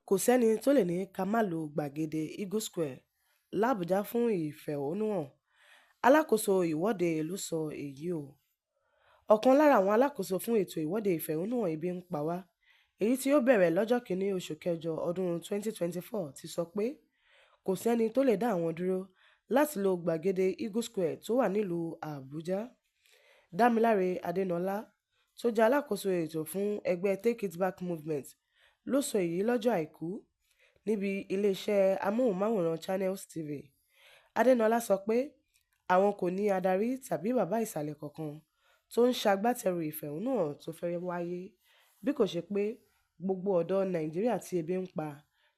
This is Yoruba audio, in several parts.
Kò sẹ́ni tó lè ní ká má lo gbàgede Eagle Square làbújá fún ìfẹ̀hónúhàn, alákòóso ìwọ́de ló sọ èyí o. Ọ̀kan lára àwọn alákòóso fún ètò ìwọ́de ìfẹ̀hónúhàn Ebi ń pa wá, èyí tí yóò bẹ̀rẹ̀ lọ́jọ́ kìíní oṣù kẹjọ ọdún 2024 ti sọ pé kò sẹ́ni tó lè dá àwọn dúró láti lo gbàgede Eagle Square tó wà nílùú Àbújá. Dámiláre Adénọlá tó jẹ́ alákòóso ètò fún ẹgbẹ́ Take It Back Movement ló sọ èyí lọ́jọ́ Àìkú níbi iléeṣẹ́ amóhùnmáwòrán Channels TV. Adénọlá sọ pé àwọn kò ní adarí tàbí bàbá ìsàlẹ̀ kankan tó ń ṣagbátẹrù ìfẹ̀hónúhàn tó fẹ́ẹ́ wáyé, bí kò ṣe pé gbogbo ọ̀dọ́ Nàìjíríà tí ebi ń pa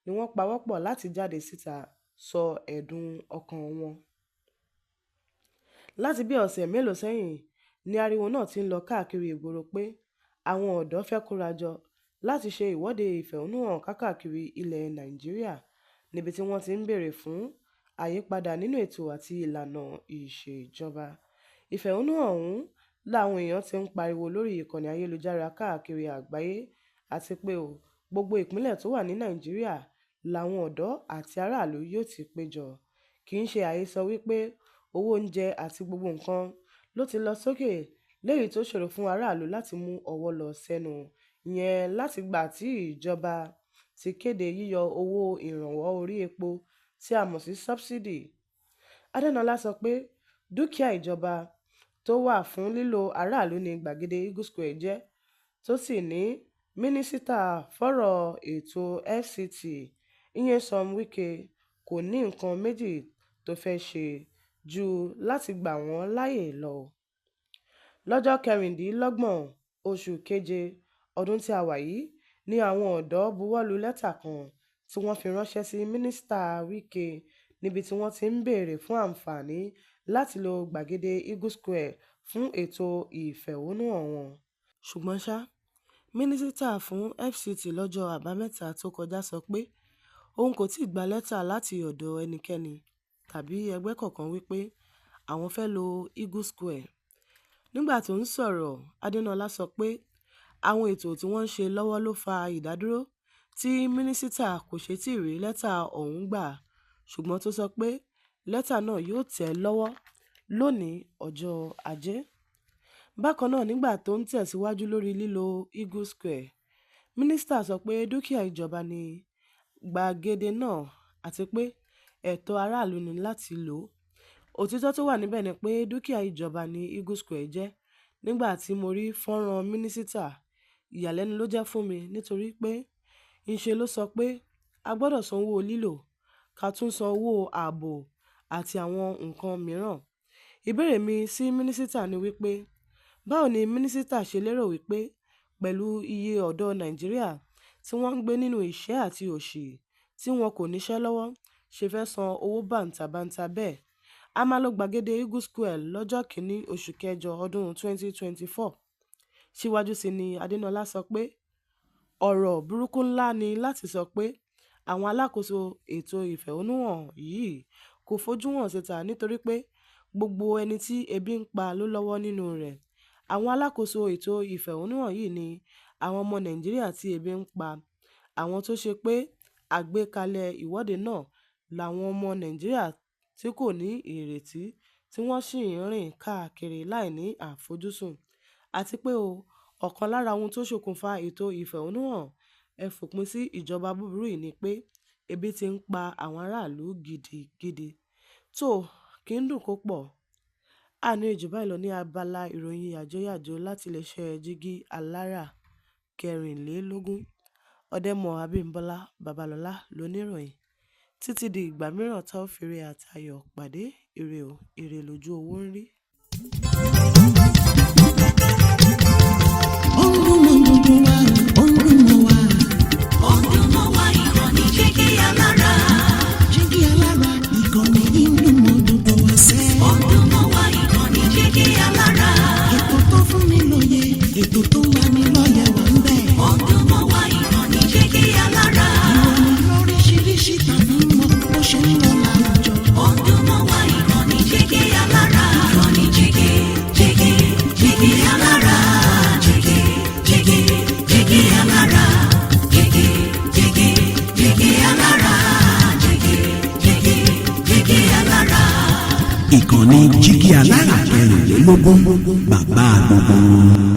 ni wọ́n pawọ́pọ̀ láti jáde síta sọ ẹ̀dùn ọkàn wọn. Láti bíi ọ̀sẹ̀ mélòó sẹ́yìn ni ariwo náà ti ń lọ káàkiri ìgboro pé àwọn ọ̀dọ́ fẹ́ẹ́ kóra jọ láti ṣe ìwọ́de ìfẹ̀hónúhàn káàkiri ilẹ̀ Nàìjíríà níbi tí wọ́n ti ń béèrè fún àyípadà nínú ètò àti ìlànà ìṣèjọba. Ìfẹ̀hónúhàn ọ̀hún làwọn èèyàn ti ń pariwo lórí ìkànnì ayélujára káàkiri àgbáyé àti pé ó gbogbo ìpínlẹ̀ tó wà ní Nàìjíríà làwọn ọ̀dọ́ àti aráàlú yóò ti péjọ. Kì í ṣe àhesọ wípé owó oúnjẹ àti gbogbo nǹkan ló ti lọ sókè léyìí tó ṣòro fún aráàlú láti mú ọwọ́ lọ sẹ́nu, ìyẹn látìgbà tí ìjọba ti kéde yíyọ owó ìrànwọ́ orí epo tí a mọ̀ sí subsidy. Adénọlá sọ pé dúkìá ìjọba tó wà fún lílo aráàlú ní gbàgede Eagle Square jẹ́, tó sì ní Mínísítà fọ̀rọ̀ ètò FCT Nyesom Wike kò ní nǹkan méjì tó fẹ́ẹ́ ṣe ju láti gbà wọ́n láàyè lọ. Lọ́jọ́ 26 oṣù keje ọdún tí a wà yìí ni àwọn ọ̀dọ́ buwọ́ lu lẹ́tà kan tí wọ́n fi ránṣẹ́ sí Mínísítà Wike níbi tí wọ́n ti ń béèrè fún àǹfààní láti lo gbàgede Eagle Square fún ètò ìfẹ̀hónúhàn wọn. Ṣùgbọ́n ṣá, Mínísítà fún FCT lọ́jọ́ Àbámẹ́ta tó kọjá sọ pé òun kò tí ì gba lẹ́tà láti ọ̀dọ̀ ẹnikẹ́ni tàbí ẹgbẹ́ kankan wípé àwọn fẹ́ẹ́ lo Eagle Square. Nígbà tó ń sọ̀rọ̀, Adénọlá sọ pé àwọn ètò tí wọ́n ń ṣe lọ́wọ́ ló fa ìdádúró tí mínísítà kò ṣe tí ì rí lẹ́tà ọ̀hún gbà, ṣùgbọ́n tó sọ pé lẹ́tà náà yóò tẹ̀ ẹ́ lọ́wọ́ lónìí ọjọ́ Ajé. Bákan náà, nígbà tó ń tẹ̀síwájú lórí lílo Eagle Square, mínísítà sọ pé dúkìá ìjọba ní gbàgede náà àti pé ẹ̀tọ́ aráàlú ní láti lò ó. Òtítọ́ tó wà níbẹ̀ ni pé dúkìá ìjọba ní Eagle Square jẹ́. Nígbà tí mo rí fọ́nrán mínísítà, ìyàlẹ́nu ló jẹ́ fún mi nítorí pé ńṣe ló sọ pé a gbọ́dọ̀ san owó lílò, ká tún san owó ààbò àti àwọn nǹkan mìíràn. Ìbéèrè mi sí mínísítà ni wípé báwo ni mínísítà ṣe lérò wípé pẹ̀lú iye ọ̀dọ́ Nàìjíríà tí wọ́n ń gbé nínú ìṣẹ́ àti òṣì tí wọn kò níṣẹ́ lọ́wọ́ ṣe fẹ́ẹ́ san owó bàǹtàbanta bẹ́ẹ̀. A máa lo gbàgede Eagle Square lọ́jọ́ kìíní oṣù kẹjọ ọdún 2024. Síwájú sí ni Adénọlá sọ pé ọ̀rọ̀ burúkú ńlá ni láti sọ pé àwọn alákòóso ètò ìfẹ̀hónúhàn yìí kò fojú hàn síta nítorí pé gbogbo ẹni tí ebi ń pa ló lọ́wọ́ nínú rẹ̀. Àwọn alákòóso ètò ìfẹ̀hónúhàn yìí ni àwọn ọmọ Nàìjíríà tí ebi ń pa, àwọn tó ṣe pé àgbékalẹ̀ ìwọ́de náà làwọn ọmọ Nàìjíríà tí kò ní ìrètí tí wọ́n sì ń rìn káàkiri láì ní àfojúsùn, àti pé ó ọ̀kan lára ohun tó ṣokùnfà ètò ìfẹ̀hónúhàn ẹ fòpin sí ìjọba búburú yìí ni pé ebi ti ń pa àwọn aráàlú gidigidi. Tó kì í dùn kó pọ̀. A ní rí jù báyìí lọ ní abala ìròyìn yàjóyàjó láti iléeṣẹ́ Jígí Alára 24. Ọ̀dẹ́mọ̀ Abímbọ́lá Babalọ́lá lóníròyìn. Títí di ìgbà mìíràn tá ò fi ire àtayọ̀ pàdé, ire o, ire lójú owó ń rí. Ó ń dún mọ́ gbogbo wa, ó ń dún mọ́ wa. Ó ń dún mọ́ wa, ìkànnì Jígí Alára. Jígí Alára, ìkànnì yìí ń dún mọ́ gbogbo wa sẹ́. Ó ń dún mọ́ wa, ìkànnì Jígí Alára. Ètò tó fún ni lóye, ètò tó ń lani lọ́yẹ̀ wà ń bẹ̀. Ó ń dún mọ́ wa, ìkànnì Jígí Alára. Ìròyìn lóríṣiríṣi tàbí mọ bó ṣe ń lọ láwùjọ. Ó ń dún mọ́ wa, ìkànnì Jígí Alára. Ìkànnì Jígí Alára 24, bàbá gbogbo wọn.